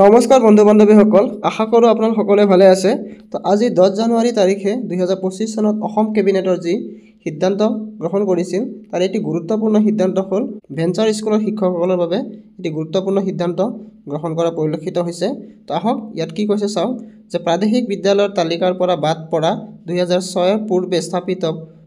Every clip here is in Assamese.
নমস্কাৰ বন্ধু বান্ধৱীসকল, আশা কৰোঁ আপোনালোক সকলোৱে ভালে আছে। তো আজি 10 জানুৱাৰী তাৰিখে 2025 চনত অসম কেবিনেটৰ যি সিদ্ধান্ত গ্ৰহণ কৰিছিল, তাৰ এটি গুৰুত্বপূৰ্ণ সিদ্ধান্ত হ'ল ভেঞ্চাৰ স্কুলৰ শিক্ষকসকলৰ বাবে এটি গুৰুত্বপূৰ্ণ সিদ্ধান্ত গ্ৰহণ কৰা পৰিলক্ষিত হৈছে। তো আহক ইয়াত কি কৈছে চাওঁ যে প্ৰাদেশিক বিদ্যালয়ৰ তালিকাৰ পৰা বাদ পৰা 2006ৰ পূৰ্বে স্থাপিত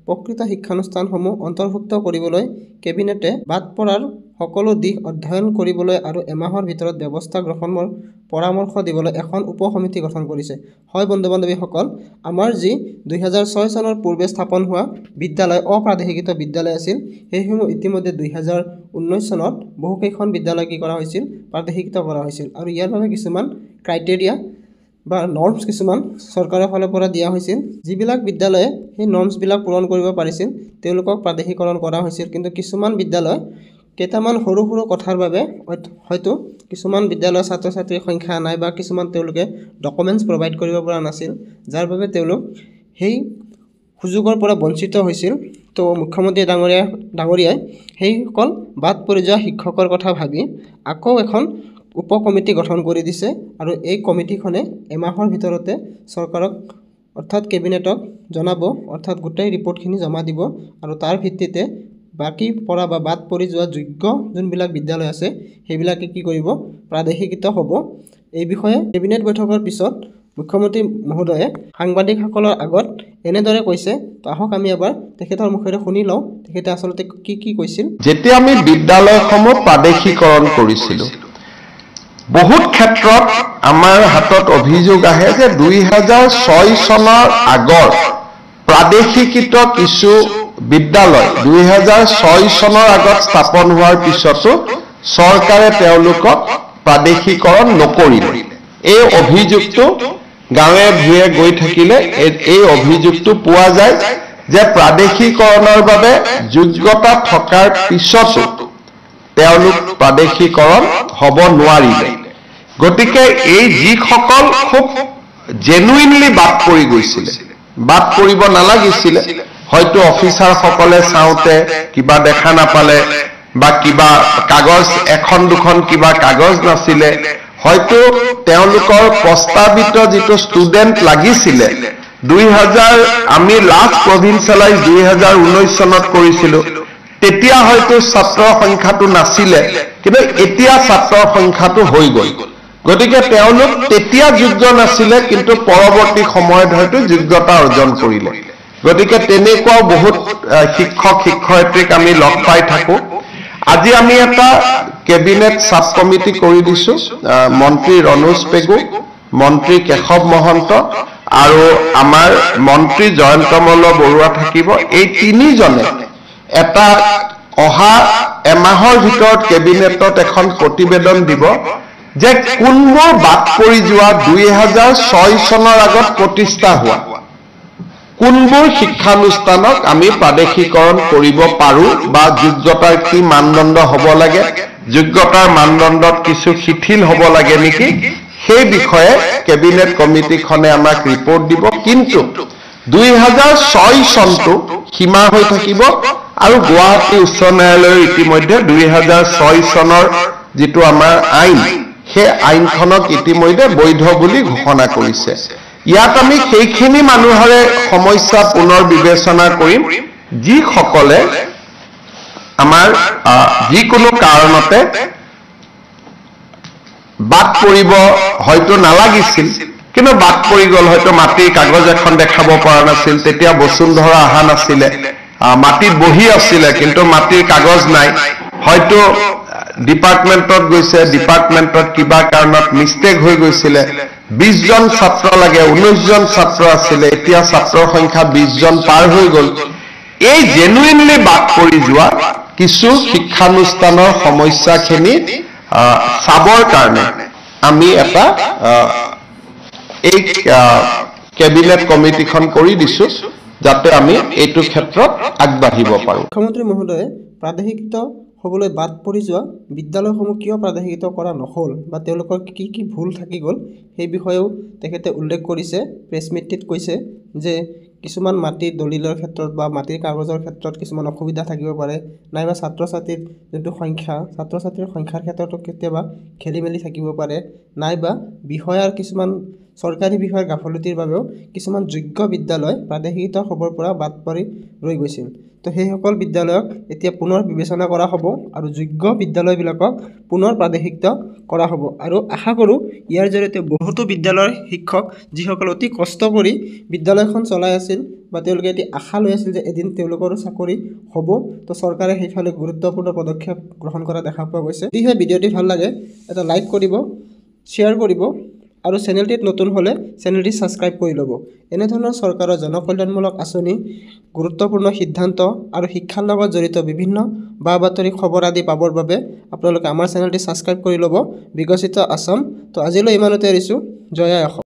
প্ৰকৃত শিক্ষানুষ্ঠানসমূহ অন্তৰ্ভুক্ত কৰিবলৈ কেবিনেটে বাদ পৰাৰ সকলো দিশ অধ্যয়ন কৰিবলৈ আৰু এমাহৰ ভিতৰত ব্যৱস্থা গ্ৰহণৰ পৰামৰ্শ দিবলৈ এখন উপ সমিতি গঠন কৰিছে। হয় বন্ধু বান্ধৱীসকল, আমাৰ যি 2006 চনৰ পূৰ্বে স্থাপন হোৱা বিদ্যালয় অপ্ৰাদেশিকৃত বিদ্যালয় আছিল, সেইসমূহ ইতিমধ্যে 2019 চনত বহুকেইখন বিদ্যালয় কি কৰা হৈছিল, প্ৰাদেশিকৃত কৰা হৈছিল। আৰু ইয়াৰ বাবে কিছুমান ক্ৰাইটেৰিয়া বা নৰ্মছ কিছুমান চৰকাৰৰ ফালৰ পৰা দিয়া হৈছিল। যিবিলাক বিদ্যালয়ে সেই নৰ্মছবিলাক পূৰণ কৰিব পাৰিছিল তেওঁলোকক প্ৰাদেশিকৰণ কৰা হৈছিল। কিন্তু কিছুমান বিদ্যালয় কেইটামান সৰু সৰু কথাৰ বাবে, হয়তো কিছুমান বিদ্যালয়ৰ ছাত্ৰ ছাত্ৰীৰ সংখ্যা নাই বা কিছুমান তেওঁলোকে ডকুমেণ্টছ প্ৰভাইড কৰিব পৰা নাছিল, যাৰ বাবে তেওঁলোক সেই সুযোগৰ পৰা বঞ্চিত হৈছিল। তো মুখ্যমন্ত্ৰী ডাঙৰীয়াই সেইসকল বাদ পৰি যোৱা শিক্ষকৰ কথা ভাবি আকৌ এখন উপ কমিটি গঠন কৰি দিছে। আৰু এই কমিটিখনে এমাহৰ ভিতৰতে চৰকাৰক অৰ্থাৎ কেবিনেটক জনাব, অৰ্থাৎ গোটেই ৰিপৰ্টখিনি জমা দিব। আৰু তাৰ ভিত্তিতে বাকী পৰা বা বাদ পৰি যোৱা যোগ্য যোনবিলাক বিদ্যালয় আছে সেইবিলাকে কি কৰিব, প্ৰাদেশিকৃত হ'ব। এই বিষয়ে কেবিনেট বৈঠকৰ পিছত মুখ্যমন্ত্ৰী মহোদয়ে সাংবাদিকসকলৰ আগত এনেদৰে কৈছে। তো আহক আমি এবাৰ তেখেতৰ মুখেৰে শুনি লওঁ তেখেতে আচলতে কি কি কৈছিল। যেতিয়া আমি বিদ্যালয়সমূহ প্ৰাদেশিকৰণ কৰিছিলোঁ, বহুত ক্ষেত্ৰত আমাৰ হাতত অভিযোগ আহে যে 2006 চনৰ আগৰ প্ৰাদেশিকৃত কিছু বিদ্যালয় 2006 চনৰ আগত স্থাপন হোৱাৰ পিছতো চৰকাৰে তেওঁলোকক প্ৰাদেশিকৰণ নকৰিলে। এই অভিযোগটো গাঁৱে ভূঞে গৈ থাকিলে এই অভিযোগটো পোৱা যায় যে প্ৰাদেশিকৰণৰ বাবে যোগ্যতা থকাৰ পিছতো তেওঁলোক প্ৰাদেশিকৰণ হ'ব নোৱাৰিলে। গতিকে এই যিসকল খুব জেনুইনলি বাদ পৰি গৈছিলে, বাদ পৰিব নালাগিছিলে, হয়তো অফিচাৰসকলে চাওঁতে কিবা দেখা নাপালে বা কিবা কাগজ এখন দুখন কিবা কাগজ নাছিলে, হয়তো তেওঁলোকৰ প্ৰস্তাৱিত যিটো ষ্টুডেণ্ট লাগিছিলে 2000, আমি লাষ্ট প্ৰভিঞ্চিয়েলাইজ 2019 চনত কৰিছিলোঁ, তেতিয়া হয়তো ছাত্ৰৰ সংখ্যাটো নাছিলে, কিন্তু এতিয়া ছাত্ৰৰ সংখ্যাটো হৈ গ'ল। গতিকে তেওঁলোক তেতিয়া যোগ্য নাছিলে, কিন্তু পৰৱৰ্তী সময়ত হয়তো যোগ্যতা অৰ্জন কৰিলে। গতিকে তেনেকুৱাও বহুত শিক্ষক শিক্ষয়িত্ৰীক আমি লগ পাই থাকোঁ। আজি আমি এটা কেবিনেট চাব কমিটি কৰি দিছোঁ। মন্ত্ৰী ৰণোজ পেগু, মন্ত্ৰী কেশৱ মহন্ত আৰু আমাৰ মন্ত্ৰী জয়ন্ত মল্ল বৰুৱা থাকিব। এই তিনিজনে এটা অহা এমাহৰ ভিতৰত কেবিনেটত এখন প্ৰতিবেদন দিব যে কোনবোৰ বাদ পৰি যোৱা 2006 চনৰ আগত প্ৰতিষ্ঠা হোৱা কোনবোৰ শিক্ষানুষ্ঠানক আমি প্ৰাদেশিকৰণ কৰিব পাৰোঁ বা যোগ্যতাৰ কি মানদণ্ড হ'ব লাগে, যোগ্যতাৰ মানদণ্ডত কিছু শিথিল হ'ব লাগে নেকি, সেই বিষয়ে কেবিনেট কমিটিখনে আমাক ৰিপৰ্ট দিব। কিন্তু 2006 চনটো সীমা হৈ থাকিব আৰু গুৱাহাটী উচ্চ ন্যায়ালয়ে ইতিমধ্যে 2006 চনৰ যিটো আমাৰ আইন, সেই আইনখনক ইতিমধ্যে বৈধ বুলি ঘোষণা কৰিছে। ইয়াত আমি সেইখিনি মানুহৰে সমস্যা পুনৰ বিবেচনা কৰিম যিসকলে আমাৰ যিকোনো কাৰণতে বাদ পৰিব হয়তো নালাগিছিল, কিন্তু বাদ পৰি গ'ল, হয়তো মাটিৰ কাগজ এখন দেখাব পৰা নাছিল, তেতিয়া বসুন্ধৰা অহা নাছিলে, মাটিত বহি আছিলে কিন্তু মাটিৰ কাগজ নাই, হয়তো ডিপাৰ্টমেণ্টত গৈছে, ডিপাৰ্টমেণ্টত কিবা কাৰণত মিষ্টেক হৈ গৈছিলে, 20জন ছাত্ৰ লাগে, 19জন ছাত্ৰ আছিলে, এতিয়া ছাত্ৰৰ সংখ্যা 20জন পাৰ হৈ গ'ল। এই জেনুইনলি বাদ পৰি যোৱা কিছু শিক্ষানুষ্ঠানৰ সমস্যাখিনি চাবৰ কাৰণে আমি এটা এই কেবিনেট কমিটিখন কৰি দিছোঁ যাতে আমি এইটো ক্ষেত্ৰত আগবাঢ়িব পাৰোঁ। মুখ্যমন্ত্ৰী মহোদয়ে প্ৰাদেশিকৃত হ'বলৈ বাদ পৰি যোৱা বিদ্যালয়সমূহ কিয় প্ৰাদেশিকৃত কৰা নহ'ল বা তেওঁলোকৰ কি কি ভুল থাকি গ'ল সেই বিষয়েও তেখেতে উল্লেখ কৰিছে। প্ৰেছ মিটটিত কৈছে যে কিছুমান মাটিৰ দলিলৰ ক্ষেত্ৰত বা মাটিৰ কাগজৰ ক্ষেত্ৰত কিছুমান অসুবিধা থাকিব পাৰে, নাইবা ছাত্ৰ ছাত্ৰীৰ যোনটো সংখ্যা, ছাত্ৰ ছাত্ৰীৰ সংখ্যাৰ ক্ষেত্ৰতো কেতিয়াবা খেলি মেলি থাকিব পাৰে, নাইবা বিষয়াৰ কিছুমান চৰকাৰী বিষয়াৰ গাফলতিৰ বাবেও কিছুমান যোগ্য বিদ্যালয় প্ৰাদেশিকৃত হ'বৰ পৰা বাদ পৰি ৰৈ গৈছিল। তো সেইসকল বিদ্যালয়ক এতিয়া পুনৰ বিবেচনা কৰা হ'ব আৰু যোগ্য বিদ্যালয়বিলাকক পুনৰ প্ৰাদেশিকৃত কৰা হ'ব। আৰু আশা কৰোঁ ইয়াৰ জৰিয়তে বহুতো বিদ্যালয়ৰ শিক্ষক, যিসকল অতি কষ্ট কৰি বিদ্যালয়খন চলাই আছিল বা তেওঁলোকে এটি আশা লৈ আছিল যে এদিন তেওঁলোকৰো চাকৰি হ'ব, তো চৰকাৰে সেইফালে গুৰুত্বপূৰ্ণ পদক্ষেপ গ্ৰহণ কৰা দেখা পোৱা গৈছে। যদিহে ভিডিঅ'টি ভাল লাগে, এটা লাইক কৰিব, শ্বেয়াৰ কৰিব আৰু চেনেলটিত নতুন হ'লে চেনেলটি ছাবস্ক্ৰাইব কৰি ল'ব। এনেধৰণৰ চৰকাৰৰ জনকল্যাণমূলক আঁচনি, গুৰুত্বপূৰ্ণ সিদ্ধান্ত আৰু শিক্ষাৰ লগত জড়িত বিভিন্ন বা বাতৰি খবৰ আদি পাবৰ বাবে আপোনালোকে আমাৰ চেনেলটি ছাবস্ক্ৰাইব কৰি ল'ব, বিকশিত আছাম। তো আজিলৈ ইমানতে এৰিছোঁ। জয় আই অসম।